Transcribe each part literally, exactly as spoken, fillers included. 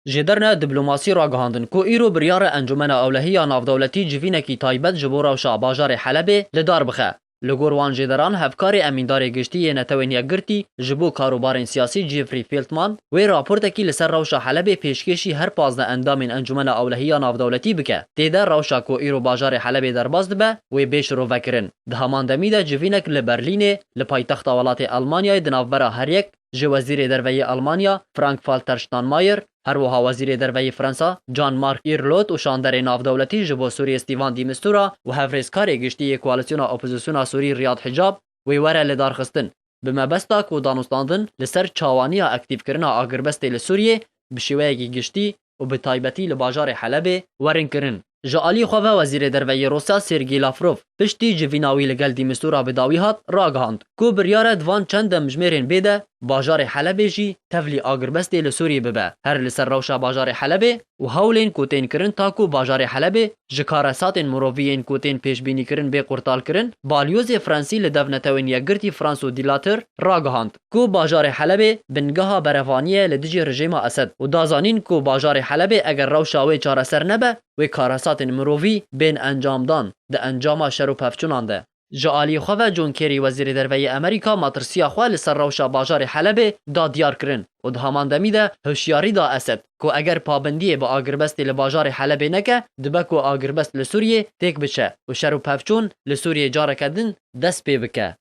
Jêderine diplomasî ragihandin ku îro biryar e Encûmena Ewlehî ya Navdewletî civînekî taybet ji bo rewşa bajarê Helebê li dar bixe. Li gor wan jêderan, hevkarê emîndarê giştî yê Netewên Yekgirtî ji bo karûbarên siyasî Jeffrey Feltman wê raportekî li ser rewşa Helebê pêşkêşî her pazdeh endamên Encûmena Ewlehî ya Navdewletî bike. Tê de rewşa ku îro bajarê Helebê derbas dibe, wê bê şirovekirin. Di heman demî de civînek li Berlînê, li paytexta welatê Elmanyayê di navbera her yek ji Wezîrê Derve yê Elmanya Frank-Walter Steinmeier, her wiha Wezîrê Derve yê Fransa Jean-Marc Ayrault û şanderê navdewletî ji bo Sûriyê Stefan de Mistura û hevrêzkarê giştî yê Koalîsyona Opozisyona Sûrî Riyad Hicab wê were lidarxistin. Bi mebesta ku danûstandin li ser çawaniya aktîfkirina agirbestê li Sûriyê bi şêweyekî giştî û bi taybetî li bajarê Helebê werin kirin. Ji alî xwe ve Wezîrê Derve yê Rûsya Sergî Lavrov piştî civîna wî li gel de Mistura bi dawî hat, ragihand ku biryar e di van çend demjimêrên bê de bajarê Helebê jî tevlî agirbestê li Sûriyê bibe. Her li ser rewşa bajarê Helebê û hewlên ku tên kirin ta ku bajarê Helebê ji karesatên mirovî yên ku tên pêşbînîkirin bê qurtalkirin, balyozê Fransî li dev Netewên Yekgirtî François Dilatter ragihand ku bajarê Helebê bingeha berevanî ye li dijî rejîma Esed û da zanîn ku bajarê Helebê eger rewşa wê çareser nebe, wê karesatên mirovî bên encamdan di encama şer û pevçûnan de. Ji alî xwe ve John Kerry, Wezîrê Derve yê Amerîka, matirsiya xwe li ser rewşa bajarê Helebê da diyar kirin û di heman demî de hişyarî da Esed ku eger pabendiyê bi agirbestê li bajarê Helebê neke, dibe ku agirbest li Sûriyê têk biçe û şer û pevçûn li Sûriyê careke din dest pê bike.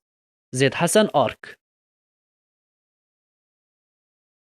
Zêd Hesen, Ark.